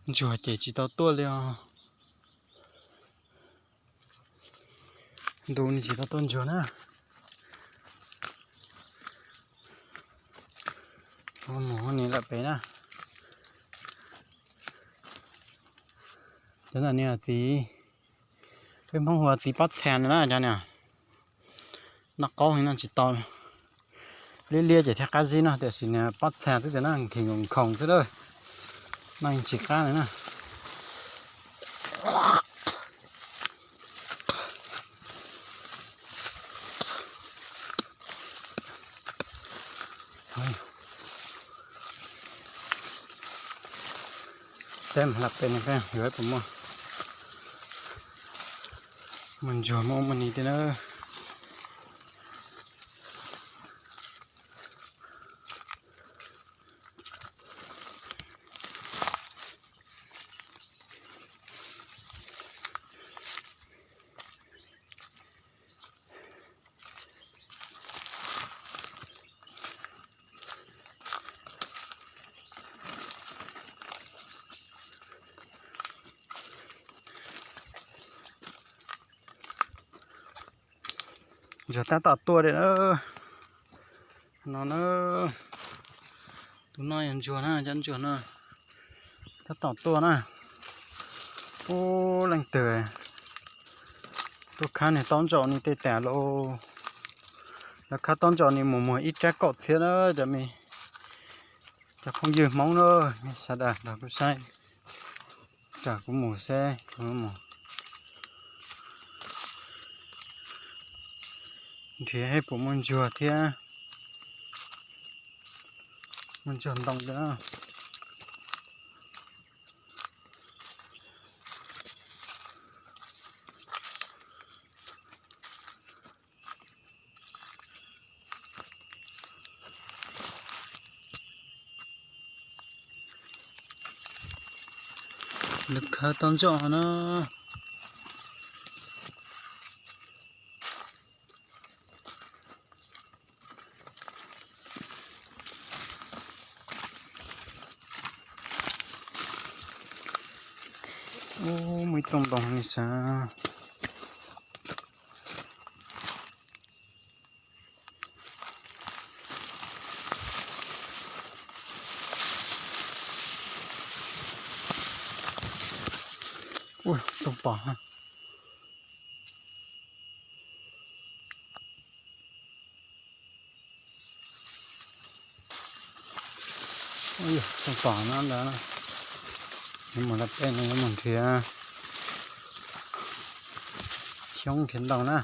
Ntsuag ces tsis tau tuaj li os. Ntu no tsis tau tuaj ntsuag na. Mus nim lawm pem na. Cov ntawm no txiv, peb Hmoob hu ua txiv pob txha no na cov no. Noj qaub heev noj tsis tau. Liab liab ces thiaj qab zib no, tiam sis nws pob txha xwb ces noj nkig nkhoos xwb lawm. Noj tsis qab li na. Teb hlab pem no yuav puas muaj, muaj ntsuag muaj ub muaj no thiab na. Ntsuag tab tom tuaj li na. No na, tus no yog ntsuag na, cov ntsuag no tab tom tuaj na. Ub, leej twg tuaj khawb niag taub ntsaum ni tej tas lauj. Lawv khawb taub ntsaum ni mus muag ib rab kaum txhiab na cov me, cov phooj ywg Hmoob na, nej sawv daws nrog kuv saib, raws kuv mus seb kuv mus nrhiav seb puas muaj ntsuag thiab, muaj ntsuag ntoo thiab. Lawv khawb taub ntsaum na. Ub, muaj ib tsob ntoo ni sav. Ub, tsob pom. Tsob pom no ntawd, yuav mus lawm pem no yuav mus nrhiav xyoob nrhiav ntoo na.